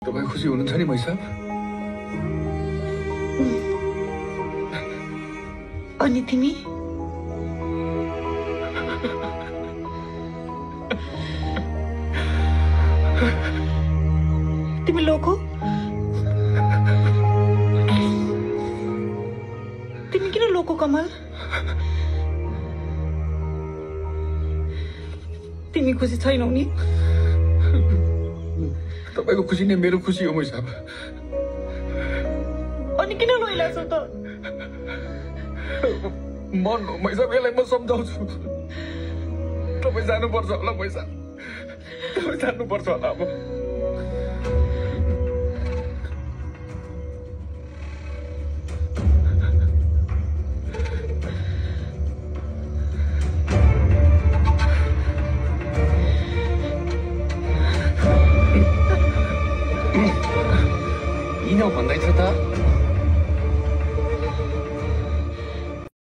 तपाईँ खुसी हुनुहुन्छ नि मैसाब? अनि तिमी? तिमी लोको? तिमी किन लोको कमल? तिमी खुसी छैनौ नि? तपाईको खुसी नै मेरो खुसी हो मैसाब। अनि किन रोइलाछौ त? मन हो मैसाब, यसलाई म सम्झाउँछु। तपाईँ जानुपर्छ होला मैसाब, तपाईँ जानुपर्छ होला अब। किन भन्दैछ त?